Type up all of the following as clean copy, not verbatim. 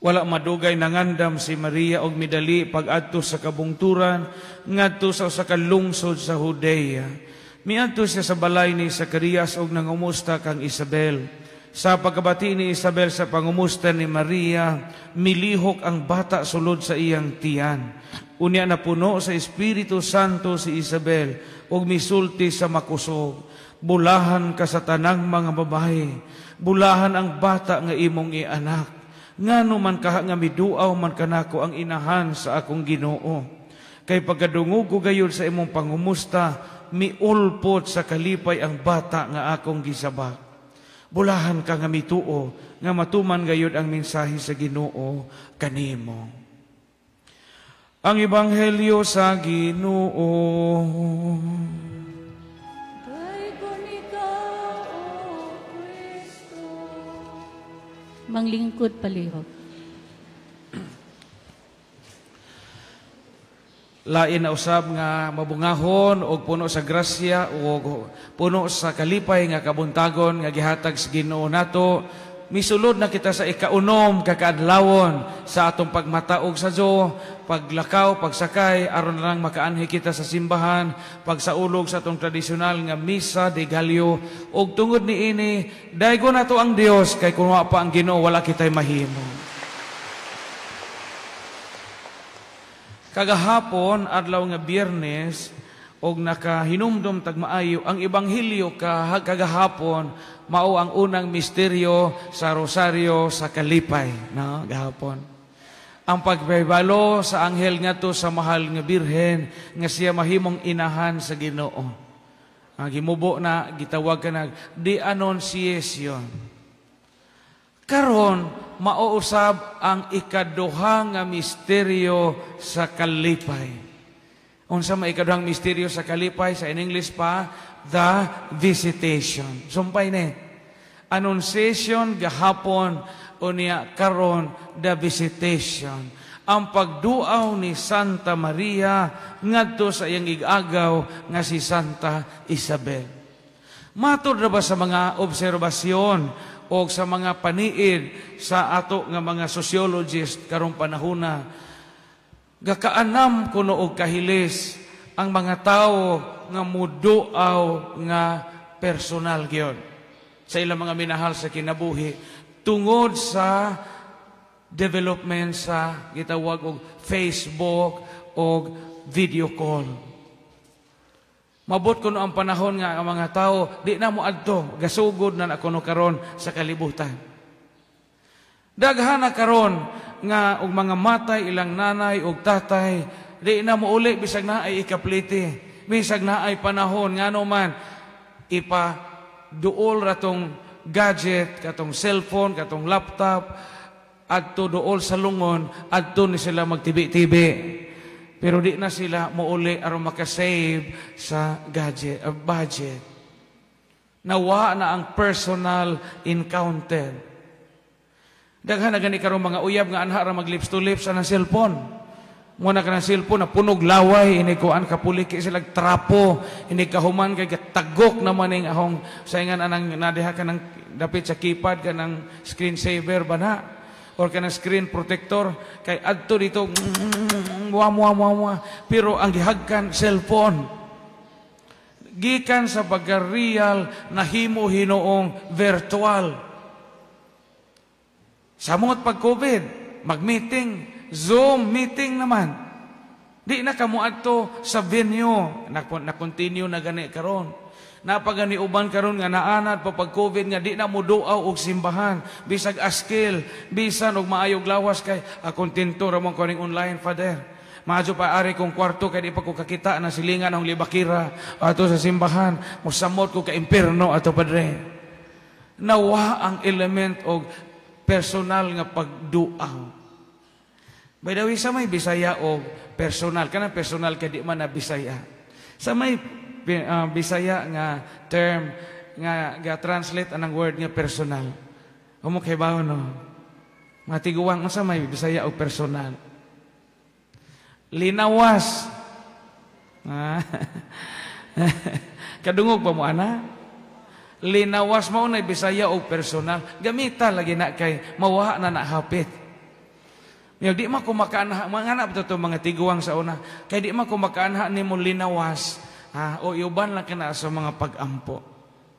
Wala madugay nangandam si Maria og midali pag-adto sa kabungturan ngadto sa usa ka lungsod sa Judea. Miadto siya sa balay ni Zacarias og nangumusta kang Isabel. Sa pagkabati ni Isabel sa pangumusta ni Maria, milihok ang bata sulod sa iyang tiyan. Unya napuno sa Espiritu Santo si Isabel ug misulti sa makusog. Bulahan ka sa tanang mga babae, bulahan ang bata nga imong ianak. Ngano man kaha nga miduaw man kanako ang inahan sa akong Ginoo? Kay pagkadungog ko gayud sa imong pangumusta, miulpot sa kalipay ang bata nga akong gisabak. Bulahan ka nga mituo nga matuman gayud ang mensahe sa Ginoo kanimo. Ang Ebanghelyo sa Ginoo. Daygon ikaw, O Kristo. Manglingkod palihog. Lain na usab nga mabungahon og puno sa grasya og puno sa kalipay nga kabuntagon nga gihatag sa Ginoo nato. Misulod na kita sa ikaunom kakaadlawon sa atong pagmataog sa Dios, paglakaw, pagsakay, aron na lang makaanhi kita sa simbahan, pagsaulog sa atong tradisyonal nga misa de gallo. Og tungod niini, daygon nato ang Dios kay kun wa pa ang Ginoo wala kitay mahimo. Kagahapon, adlaw nga Biyernes, og nakahinumdom tag maayo ang ebanghelyo kagahapon, mao ang unang misteryo sa Rosaryo sa Kalipay, no, gahapon. Ang pagpahibalo sa anghel ngadto sa mahal nga Birhen nga siya mahimong inahan sa Ginoo. Ang gimubo na gitawag ka nag the Annunciation. Karon mauusab ang ikaduha nga misteryo sa Kalipay. Unsa may ikaduhang misteryo sa Kalipay? Sa in English pa, the Visitation. Sumpay ni. Annunciation gahapon, unya karon the Visitation. Ang pagduaw ni Santa Maria ngadto sa iyang igagaw nga si Santa Isabel. Matod ra ba sa mga obserbasyon o sa mga paniid sa ato nga mga sociologist karong panahona, gakaanam kuno og kahilis ang mga tawo nga muduaw nga personal gyud sa ilang mga minahal sa kinabuhi tungod sa development sa gitawag og Facebook og video call. Mabot kuno ang panahon nga ang mga tawo di na mo adto, gasugod na na kuno karon sa kalibutan. Daghan na karon nga og mga matay ilang nanay og tatay, di na mo uli bisag naay ikapliti, bisag naay panahon, ngano man ipa duol ratong gadget, katong cellphone, katong laptop, adto duol sa lungon, adto ni sila magtibi-tibi. Pero di na sila mouli aron makasave sa gadget, budget. Nawa na ang personal encounter. Daghan na gani karon mga uyab nga anha ra mag lips to lips anang cellphone. Muna ka ng cellphone na punog laway, ini kuan kapuliki sila trapo, ini kahuman kay tagok naman ning ahong saingan anang nadiha ka ng dapit sa keypad ka ng screen saver ba na? Or ka ng screen protector kay adto dito mua mua mua mua, pero ang gihagkan cellphone. Gikan sa pagka-real nahimo hinuong virtual. Samot pag COVID, mag-meeting, Zoom meeting naman. Di na kamo adto sa venue, na-continue na gani karon. Napagani uban karon nga naanad pa pag COVID nga di na mo duaw og simbahan, bisag askil, bisan og maayog lawas kay kontento ra man ko ning online, Father. Maadyo pa ari kong kwarto kay di pa ko kakita na silingan ang libakira ato sa simbahan, mosamot ko ka impierno ato, padre. Nawa ang element og personal nga pagduaw. By the way, sa may Bisaya o personal, kanang personal kay di man na Bisaya. Sa may Bisaya nga term nga ga-translate anang word nga personal. Humo kay bawo no. Mga tiguang unsa may Bisaya o personal? Linawas. Kadungog pa mo ana? Linawas mao na Bisaya o personal. Gamita lagi na kay mawa na nahapit. Nga di man ko makaanha, mga anak to mga tiguang sa una, kay di man ko makaanha nimo linawas, ha, o iuban lang kana sa mga pag-ampo.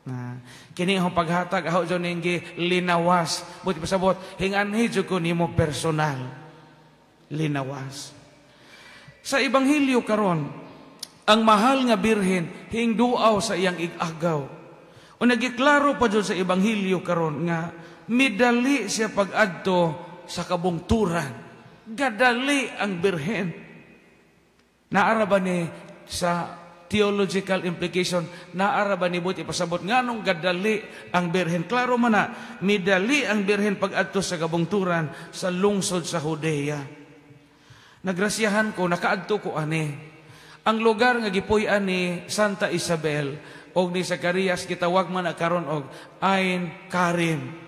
Na kini ang paghatag aho jud ning linawas. Buti pasabot, hinganhi jud ko nimo personal. Linawas. Sa ebanghelyo karon, ang mahal nga birhen hingduaw sa iyang ig-agaw. O nagiklaro pa jud sa ebanghelyo karon nga midali siya pag-adto sa kabungturan. Gadali ang birhen. Naara ba ni sa theological implication, naara ba ni buti pasabot nganong gadali ang birhen? Klaro man na, midali ang birhen pag-adto sa kabungturan sa lungsod sa Judea. Nagrasyahan ko, nakaadto ko ani. Ang lugar nga gipuy-an ni Santa Isabel og ni Zacarias, gitawag man na karon og Ain Karim.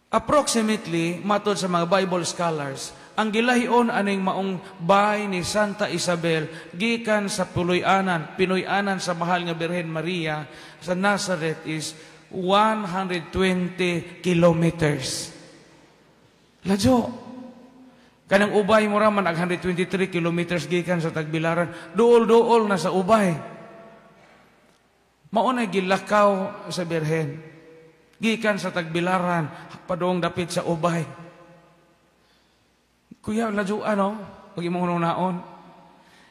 Approximately, matod sa mga Bible scholars, ang gilahion aning maong bay ni Santa Isabel gikan sa puloy-anan, Pinoy-anan sa mahal nga Birhen Maria sa Nazareth is 120 kilometers. Ladyo. Kanang Ubay mo raman ag 123 kilometers gikan sa Tagbilaran, duol-duol na sa Ubay. Mao na gilakaw sa Birhen gikan sa Tagbilaran padung dapit sa Ubay. Kuya, ladyo ano, pag imong hunaon.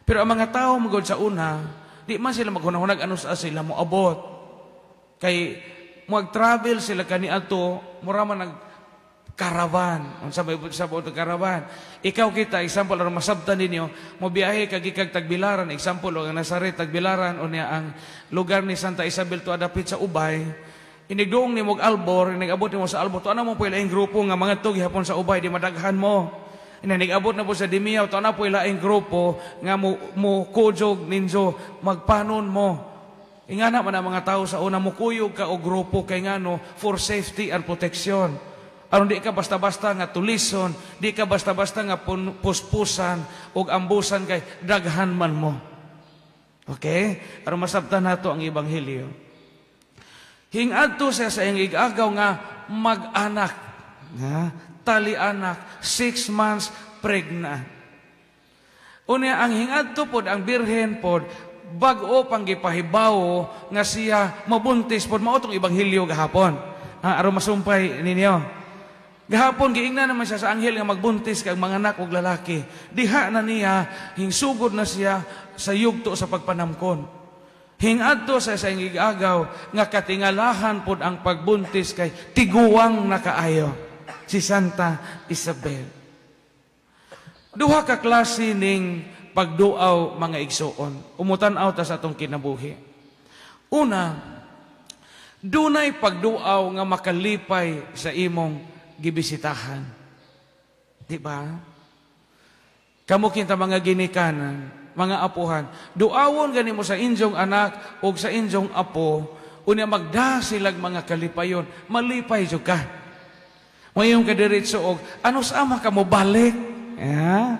Pero ang mga tao magod sa una, di man sila maghunahunag ano sa sila moabot. Kay mag-travel sila kaniadto, mura man nag caravan. Unsa may sa buot caravan? Ikaw kita, example aron masabtan ninyo, mobiyahe ka gikag Tagbilaran, example ang Nazaret Tagbilaran o niya ang lugar ni Santa Isabel to adapit sa Ubay. Inigduong nimo og Albor, inigabot nimo sa Albor, to ana mo po ilaing grupo nga mga gihapon sa Ubay, di madaghan mo. Inigabot na po sa Dimiyaw, to ana po ilaing grupo nga mo kujog ninyo, magpanon mo. Ingana man ang mga tao sa una, mukuyog ka og grupo kay ngano for safety and protection. Aron di ka basta-basta nga tulison, di ka basta-basta nga puspusan og ambusan kay daghan man mo. Okay? Aron masabtan nato ang ebanghelyo. Hingadto siya sa iyang igagaw nga mag-anak, ha? Tali anak, 6 months pregnant. Unya ang hingadto pod ang birhen pod bag-o pang gipahibaw nga siya mabuntis pod, mao tong ebanghelyo gahapon. Ha, aron masumpay ninyo. Gahapon giingnan naman siya sa anghel nga magbuntis kag manganak og lalaki. Diha na niya hingsugod na siya sa yugto sa pagpanamkon. Hingadto sa sa igagaw nga katingalahan pod ang pagbuntis kay tiguang nakaayo si Santa Isabel. Duha ka klase ning pagduaw, mga igsuon. Umutan-aw ta sa atong kinabuhi. Una, dunay pagduaw nga makalipay sa imong gibisitahan. Di ba? Kamo kinta mga ginikanan, mga apuhan, duawon gani mo sa inyong anak o sa inyong apo, unya magda silag mga kalipayon, malipay jud ka. Mayong kadiretso og ano sa ama ka mo balik? Yeah.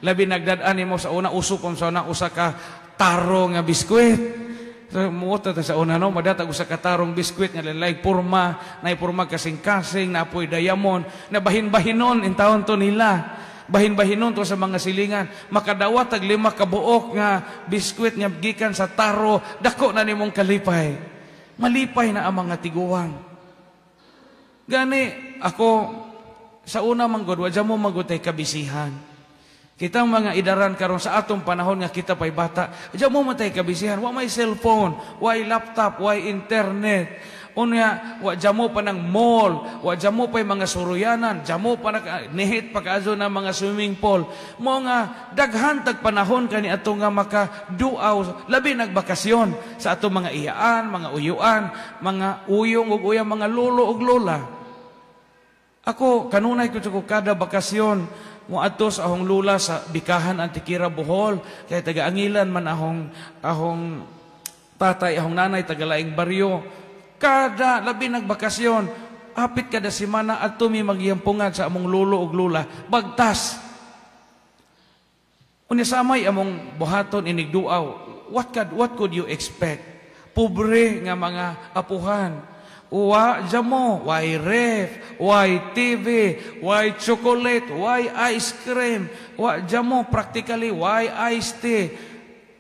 Labi nagdad-an nimo sa una, uso pon sa una usa ka taro nga biskwit. So, muot ta sa una no, madatag usa ka tarong biskwit nga lain porma, nay porma kasing-kasing, napoy diamond, na bahin-bahinon in taon to nila. Bahin-bahinon to sa mga silingan. Makadawat tag 5 ka buok nga biskwit nga gikan sa taro, dako na nimong kalipay. Malipay na ang mga tiguang. Gani ako sa una manggod, wa mo magutay kabisihan. Kitang mga idaran karon sa atong panahon nga kita pay bata, diyan mo matay kabisihan, wa may cellphone, wa laptop, wa internet. Unya, wa jamo pa ng mall, wa jamo pa mga suruyanan, jamo pa na nihit pa kaadto na mga swimming pool. Mo nga daghan tag panahon kani ato nga makaduaw, labi nagbakasyon sa atong mga iyaan, mga uyuan, mga uyong ug uyang, mga lolo ug lola. Ako kanunay ko kada bakasyon moadto sa ahong lula sa Bikahan, Antikira, Bohol, kay taga-Angilan man ahong tatay, ahong nanay taga-laing baryo. Kada labi nagbakasyon, apit kada semana adto mi magyampungan sa among lolo ug lola, bagtas. Unya samay among buhaton inigduaw, what could you expect? Pobre nga mga apuhan. Wa jamo, way ref, way TV, way chocolate, way ice cream, wa jamo practically way iced tea.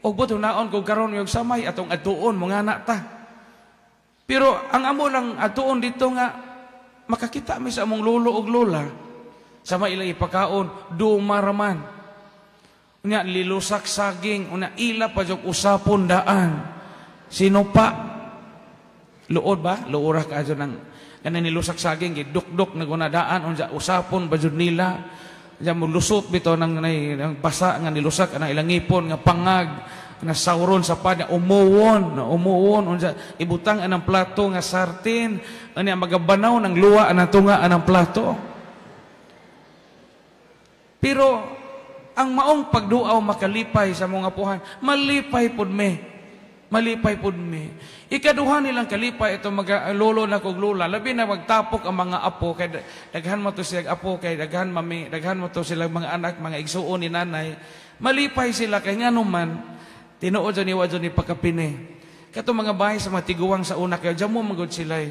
Og buot hunaon kung karon yung samay atong atuon mga anak ta. Pero ang amo lang atuon dito nga makakita mi sa among lolo og lola sa may ilang ipakaon dumaraman. Unya lilusak saging, unya ila pa jud usapon daan. Sinupa. Luod ba? Luora ka adyo nang kanang nilusak saging gidukdok na guna daan unsa usapon ba jud nila. Unsa mo lusot bitaw nang nay nang basa nga nilusak anang ilang ngipon nga pangag nga sauron sa pad umuwon na umuwon unsa ibutang anang plato nga sartin anya magabanaw ng luwa anang tunga anang plato. Pero ang maong pagduaw makalipay sa mga puhan, malipay pud mi. Malipay pud mi. Ikaduha nilang kalipay ito mga lolo na kog lola, labi na magtapok ang mga apo kay daghan mo to sila apo kay daghan mami, daghan mo to sila mga anak, mga igsuon ni nanay. Malipay sila kay ngano man tinuod ni wa ni pagkapini. Kato mga bahay sa mga tiguang sa una kay jamo magud sila.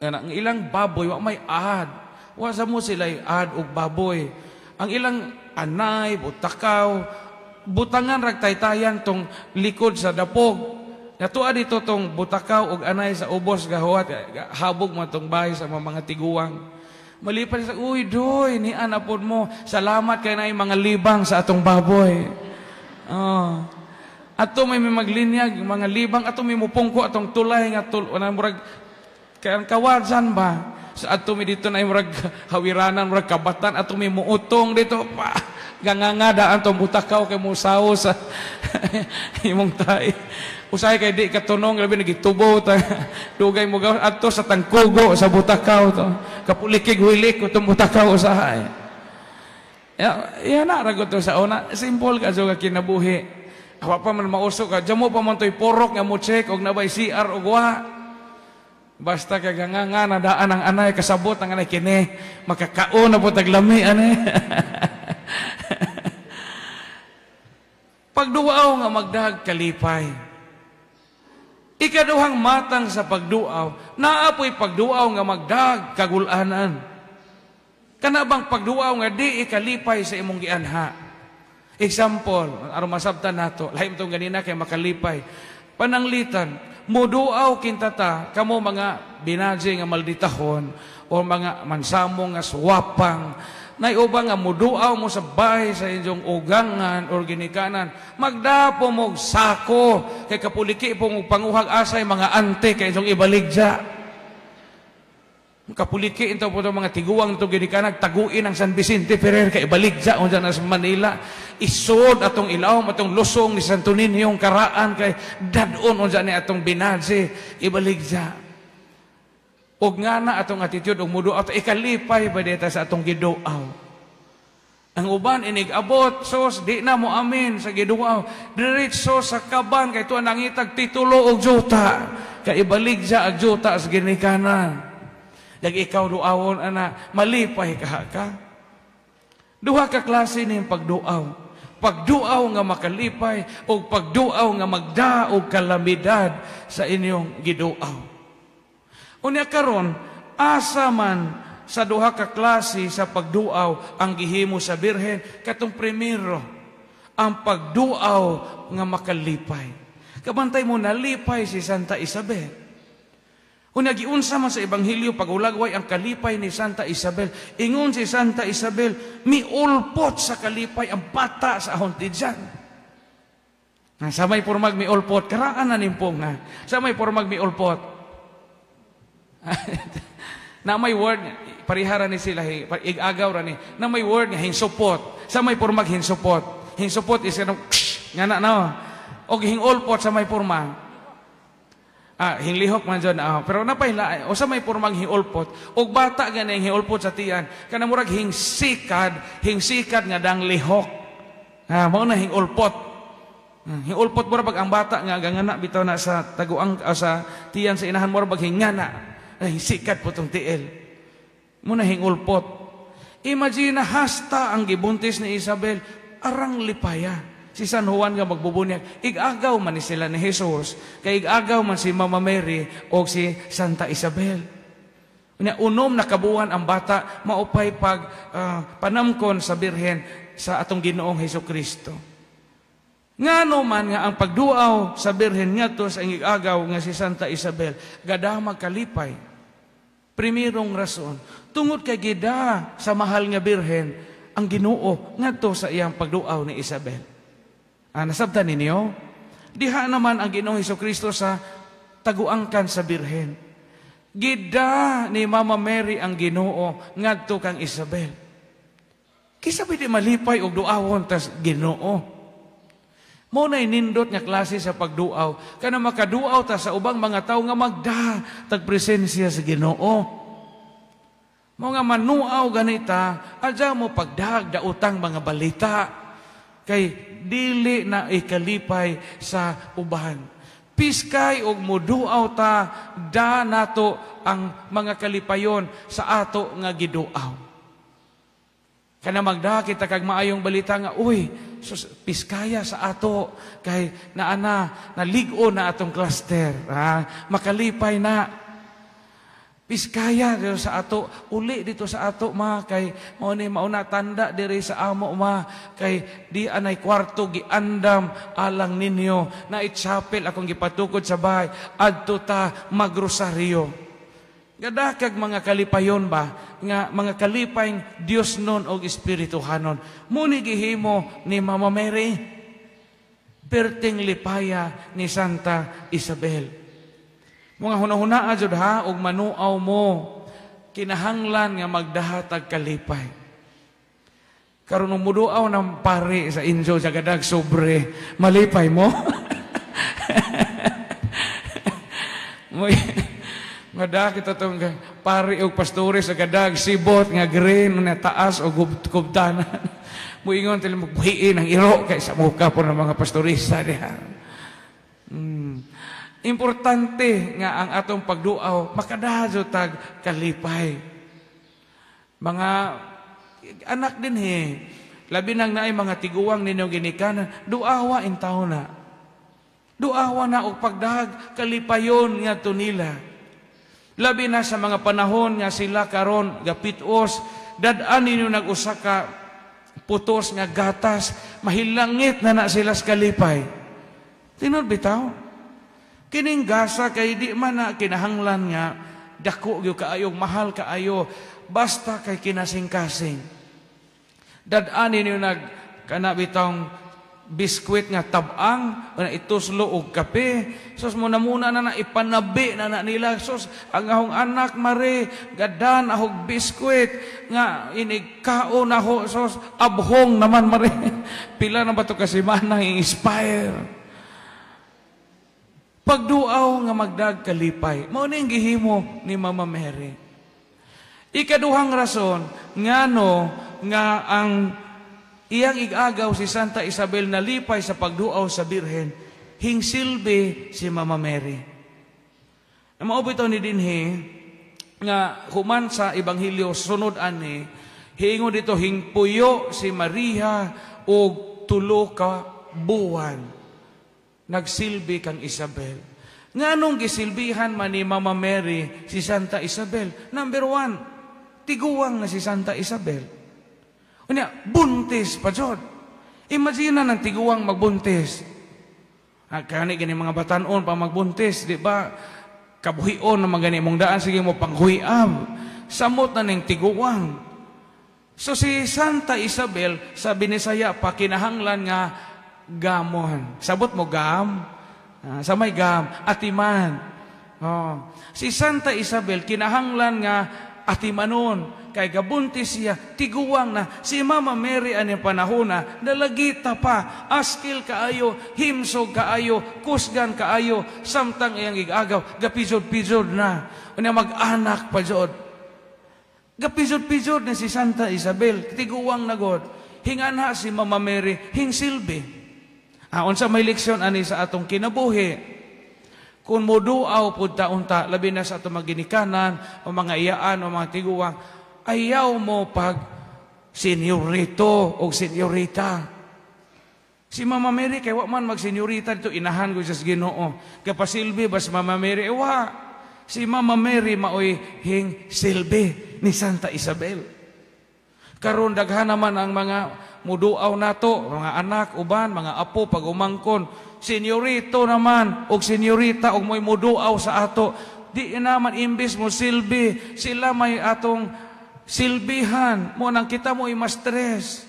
Ang ilang baboy wa may ahad. Wa sa mo sila ahad og baboy. Ang ilang anay, butakaw, butangan ragtaytayan tong likod sa dapog. Natua dito tong butakaw og anay sa ubos gahuwat, habog mo tong bahay sa mga tiguang. Malipas sa, uy doy, ni anapod mo, salamat kay na mga libang sa atong baboy. Oh. Ato may maglinyag, mga libang, ato may mupungko atong tulay nga tul, murag, kaya kawadsan ba? Sa ato may dito na murag hawiranan, murag kabatan, ato may muutong dito pa. Ganganga daan tong butakaw kay musaw sa imong tay. Usahay kay di katunong labi nagitubo ta. Dugay mo gaw adto sa tangkugo sa butakaw to. Kapulikig huilik ko tong butakaw usahay. Ya, ya na ragot to sa una, simple ka nga kinabuhi. Awa pa man mauso ka, jamo pa man toy porok nga mo check og nabay CR og wa. Basta kay ganganga na daan ang anay kasabot ang anay kini makakaon na po taglami ani. Pagduaw nga magdahag kalipay. Ikaduhang matang sa pagduaw, naapoy pagduaw nga magdahag kagulanan. Kana bang pagduaw nga di ikalipay sa imong gianha? Example, aron masabtan nato, lahi tong ganina kay makalipay. Pananglitan, muduaw kinta ta kamo mga binaji nga malditahon o mga mansamong nga suwapang, naiuba nga muduaw mo sa bahay sa inyong ugangan or ginikanan, magdapo mo sako kay kapuliki po mong panguhag asay mga ante kay inyong ibaligya. Kapuliki ito po mga tiguang ito ginikanan, taguin ang San Vicente Ferrer kay ibaligya unsa na sa Manila. Isod atong ilawom atong lusong ni Santo Niño karaan kay dadon unsa ni atong binaji ibaligya. Og nga na atong attitude og muduaw ikalipay ba dita sa atong giduaw. Ang uban inig abot sos di na mo amin sa giduaw. Diretso sa kaban kay tuwa nangitag titulo og juta kay ibaligya ag juta sa ginikanan. Dag ikaw duawon ana malipay ka ka. Duha ka klase ning pagduaw. Pagduaw nga makalipay og pagduaw nga magdaog kalamidad sa inyong giduaw. Unya karon asa man sa duha ka klase sa pagduaw ang gihimo sa Birhen katong primero ang pagduaw nga makalipay. Kabantay mo nalipay si Santa Isabel. Unya giunsa man sa ebanghelyo pagulagway ang kalipay ni Santa Isabel. Ingon si Santa Isabel, miulpot sa kalipay ang bata sa ahon tidyan. Sa may pormag miulpot, karaan na nimpong nga. Sa may pormag miulpot. Na may word, parihara ni sila, igagaw ra ni, na may word nga hinsupot. Sa may pormag hinsupot. Hinsupot is kanang nga na no. Og hingulpot sa may porma. Ah, hinglihok man dyan. Pero napahila, o sa may pormang hiulpot, og bata gani hiulpot sa tiyan, kana murag hingsikad, hingsikad nga dang lihok. Ah, mao na hingulpot. Hingulpot mura pag ang bata nga gangana bitaw na sa taguang sa tiyan sa inahan mura pag hingana. Hingsikad po tong tiil. Muna hingulpot. Imagine hasta ang gibuntis ni Isabel, arang lipaya. Si San Juan nga magbubunyag, igagaw man ni sila ni Jesus, kay igagaw man si Mama Mary o si Santa Isabel. Unya, 6 na kabuwan ang bata maupay pag panamkon sa Birhen sa atong Ginoong Hesus Kristo. Ngano man nga ang pagduaw sa Birhen ngadto sa igagaw nga si Santa Isabel gada magkalipay. Primerong rason, tungod kay gida sa mahal nga Birhen ang Ginoo ngadto sa iyang pagduaw ni Isabel. Nasabtan ninyo? Diha naman ang Ginoong Hesus Kristo sa taguangkan sa Birhen. Gida ni Mama Mary ang Ginoo ngadto kang Isabel. Kisa pwede malipay og duawon tas Ginoo. Mo nay nindot nga klase sa pagduaw. Kana makaduaw ta sa ubang mga tawo nga magda tag presensya sa Ginoo. Mo nga manuaw ganita, adya mo pagdag daotang mga balita. Kay dili na ikalipay sa uban. Piskay og muduaw ta, da nato ang mga kalipayon sa ato nga giduaw. Kana magda kita kag maayong balita nga, uy, sus, piskaya sa ato kay naana nalig-o na atong cluster, ha? Makalipay na. Piskaya dito sa ato, uli dito sa ato ma kay mao ni mauna tanda diri sa amo ma kay di anay kwarto giandam alang ninyo na chapel akong gipatukod sa bahay adto ta magrosaryo. Gadakag mga kalipayon ba nga mga kalipay Dios nun og espirituhanon. Muni gihimo ni Mama Mary. Perting lipaya ni Santa Isabel. Mga hunahunaa jud ha og manuaw mo kinahanglan nga magdahatag kalipay. Karon muduaw ng pari sa injo sa gadag sobre, malipay mo. Ngada kita tong pari og pastore sa gadag sibot nga green na taas og kubtanan. Muingon til magbuhiin ang iro kay sa muka po ng mga pastorista diha. Importante nga ang atong pagduaw makadajo tag kalipay. Mga anak din he, labi nang naay mga tiguang ninyong ginikanan, duawa in taon na. Duawa na og pagdahag kalipayon nga nila. Labi na sa mga panahon nga sila karon gapitos, dad-an ninyo nag-usa ka putos nga gatas, mahilangit na na sila sa kalipay. Tinuod bitaw? Kining gasa kay di man na kinahanglan nga dako gyud kaayo, mahal kaayo, basta kay kinasing-kasing. Dad-an ninyo nag kana bitong biskwit nga tabang na ituslo og kape. Sos mo na muna na na ipanabi na na nila. Sos ang ahong anak mare gadan ahog biskwit nga inigkao na ho. Sos abhong naman mare. Pila na ba to kasimana inspire. Pagduaw nga magdag kalipay. Mao ning gihimo ni Mama Mary. Ikaduhang rason ngano nga ang iyang igagaw si Santa Isabel nalipay sa pagduaw sa Birhen, hingsilbi si Mama Mary. Mao bitaw ni dinhi nga human sa Ebanghelyo sunod ani, hiingon dito hingpuyo si Maria og 3 ka buwan. Nagsilbi kang Isabel. Nganong gisilbihan man ni Mama Mary si Santa Isabel? Number 1, tiguang na si Santa Isabel. Unya, buntis pa jud. Imagine na ng tiguang magbuntis. Kani gani mga batanon pa magbuntis, di ba? Kabuhion na magani mong daan, sige mo panghuiam. Samot na ning tiguang. So si Santa Isabel sa Binisaya pa kinahanglan nga gamon. Sabot mo gam? Sa may gam, atiman. Oh. Si Santa Isabel kinahanglan nga atimanon. Kay gabuntis siya, tiguang na. Si Mama Mary ani panahona, nalagita pa, askil kaayo, himsog kaayo, kusgan kaayo, samtang iyang igagaw, gapizod-pizod na. Unya mag-anak pa jud. Gapizod-pizod na si Santa Isabel, tiguang na god. Hinganha si Mama Mary, hingsilbi. Unsa may leksyon ani sa atong kinabuhi? Kung moduaw pud ta unta, labi na sa atong maginikanan, o mga iyaan, o mga tiguang, ayaw mo pag senyorito o senyorita. Si Mama Mary kay wa man magsenyorita dito, inahan ko sa Ginoo. Kapasilbi bas Mama Mary, eh, wa. Si Mama Mary maoy hing silbi ni Santa Isabel. Karon daghan naman ang mga muduaw nato, mga anak, uban, mga apo pag umangkon. Senyorito naman og senyorita og mo'y muduaw sa ato. Di naman imbis mo silbi, sila may atong silbihan. Mo nang kita mo mas stress.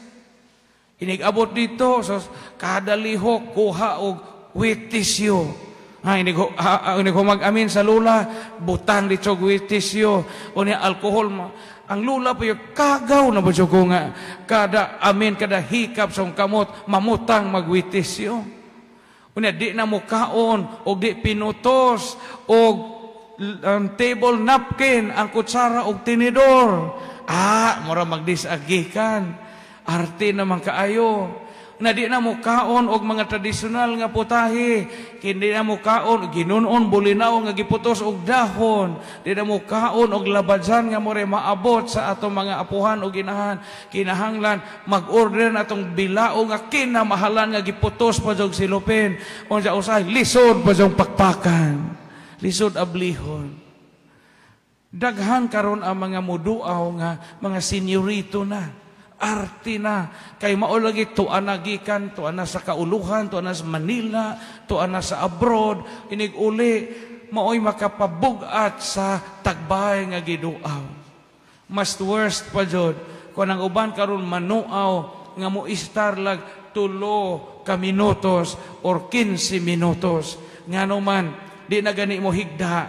Inig-abot dito, so, kada lihok, kuha og wet tissue. Ha, inig humag-amin sa lula, butang dito og wet tissue. O niya, alkohol. Ang lula po yung kagaw na ba ko nga, kada amin, kada hikap sa kamot, mamutang mag-wet tissue. O niya, di na mo kaon, o di pinutos, o table napkin, ang kutsara og tinidor. Ah, mura magdisagikan. Arte naman kaayo. Na di na mo kaon og mga tradisyonal nga putahe. Kindi na mo kaon ginunon bulinaw nga giputos og dahon. Di na mo kaon og labadyan nga more maabot sa atong mga apuhan o ginahan. Kinahanglan mag-order na atong bilao nga kinamahalan nga giputos pa jog silupin. Unsa usahay lisod pa jog pakpakan. Lisod ablihon. Daghan karon ang mga muduaw nga mga senyorito na. Arte na kay mao lagi tuan na gikan, tuan na sa kauluhan, tuan na sa Manila, tuan na sa abroad, inig uli maoy makapabug-at sa tagbay nga giduaw. Mas worst pa jud kun ang uban karon manuaw nga mo istar lag 3 ka minutos or 15 minutos, ngano man di na gani mo higda.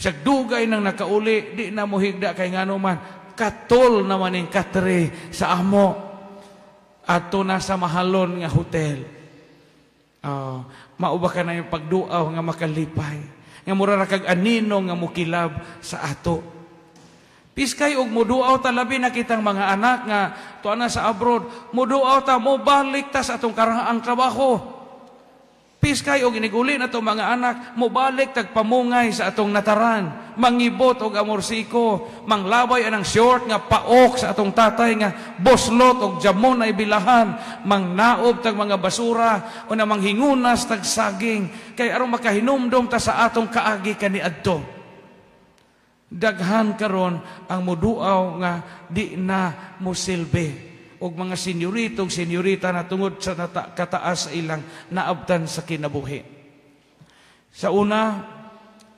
Sa dugay nang nakauli di na mo higda kay ngano man katol naman ning katre sa amo ato na sa mahalon nga hotel. Mauba ka na yung pagduaw nga makalipay, nga mura ra kag anino nga mukilab sa ato. Piskay og muduaw ta, labi na kitang mga anak nga tuwa na sa abroad, muduaw ta, mobalik ta sa atong karaang trabaho. Piskay og iniguli na itong mga anak, mobalik tagpamungay sa atong nataran, mangibot og amorsiko, manglabay anang short nga paok sa atong tatay nga boslot og jamon ay bilahan, mangnaob tag mga basura, o na manghingunas tag saging, kay aron makahinumdom ta sa atong kaagi kaniadto. Daghan karon ang muduaw nga di na mosilbi og mga senyorito og senyorita na tungod sa kataas sa ilang naabtan sa kinabuhi. Sa una,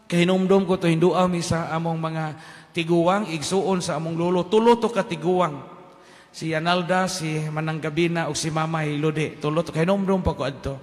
kahinumdom ko to hinduaw mi sa among mga tiguang, igsuon sa among lolo, tulo to ka tiguang. Si Analda, si Manang Gabina ug si Mamay Lode. Tulo to kahinumdom pa ko adto.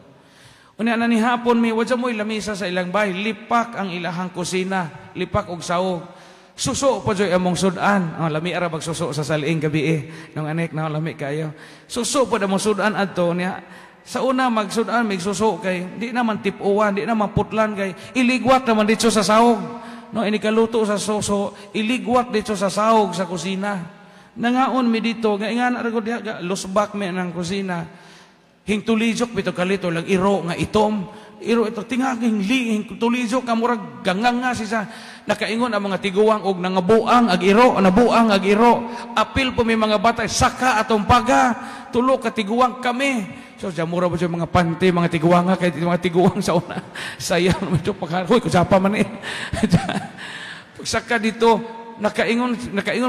Unya na ni hapon mi, wadya mo'y lamisa sa ilang bahay, lipak ang ilahang kusina, lipak og saog. Suso pa joy among sudan. Oh, lami ara bagsuso sa saling gabi eh. Nung anek na lami kayo. Suso pa among sudan adto niya. Sa una magsudan mig suso kay di naman tipuan, di naman putlan kay iligwat naman dito sa sahog. No, ini kaluto sa suso, iligwat dito sa sahog sa kusina. Nangaon mi dito nga ingana ra gud diha lusbak mi nang kusina. Hingtulijok bito kalito lang iro nga itom. Iro ito tingaging liing tulijok nga murag ganganga siya. Nakaingon ang mga tiguang og nangabuang ag iro, nabuang ag iro. Apil po may mga bata saka atong paga, tulo ka tiguang kami. So mura ba siya mga panty, mga tiguang kay mga tiguang sa una. Sayang medyo pagka, huy kusapa man eh. Pagsaka dito nakaingon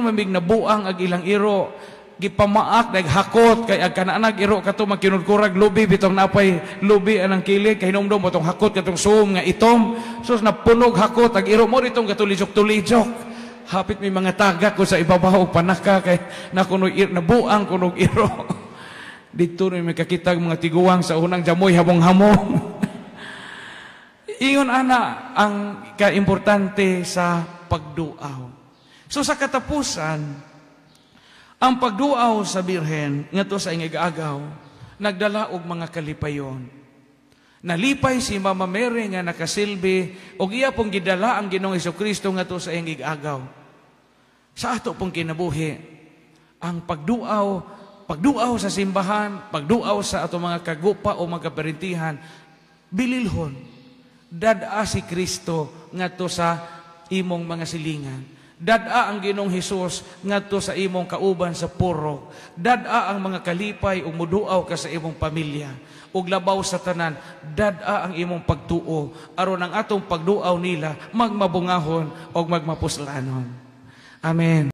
mamig nabuang ag ilang iro. Gipamaak naghakot kay ag kananag iro kato magkinudkurag lubi bitong napay lubi anang kilig kay hinumdum mo tong hakot katong suom nga itom. So napunog hakot ag iro mo ditong katulijok-tulijok. Hapit may mga tagak ko sa ibabaw panaka kay nakuno nabuang kunog iro. Dito ni may kakitag mga tiguang sa unang jamoy habong-hamong. Ingon ana ang kaimportante sa pagduaw. So sa katapusan, ang pagduaw sa Birhen ngadto sa ingig-agaw nagdala og mga kalipayon. Nalipay si Mama Mary nga nakasilbi og iya pong gidala ang Ginoong Hesukristo ngadto sa ingig-agaw. Sa ato pong kinabuhi, ang pagduaw sa simbahan, pagduaw sa ato mga kagupa o mga kaparintihan, bililhon, dad-a si Kristo ngadto sa imong mga silingan. Dad-a ang Ginoong Hesus ngadto sa imong kauban sa purok. Dad-a ang mga kalipay ug muduaw ka sa imong pamilya. Ug labaw sa tanan, dad-a ang imong pagtuo aron ang atong pagduaw nila magmabungahon og magmapuslanon. Amen.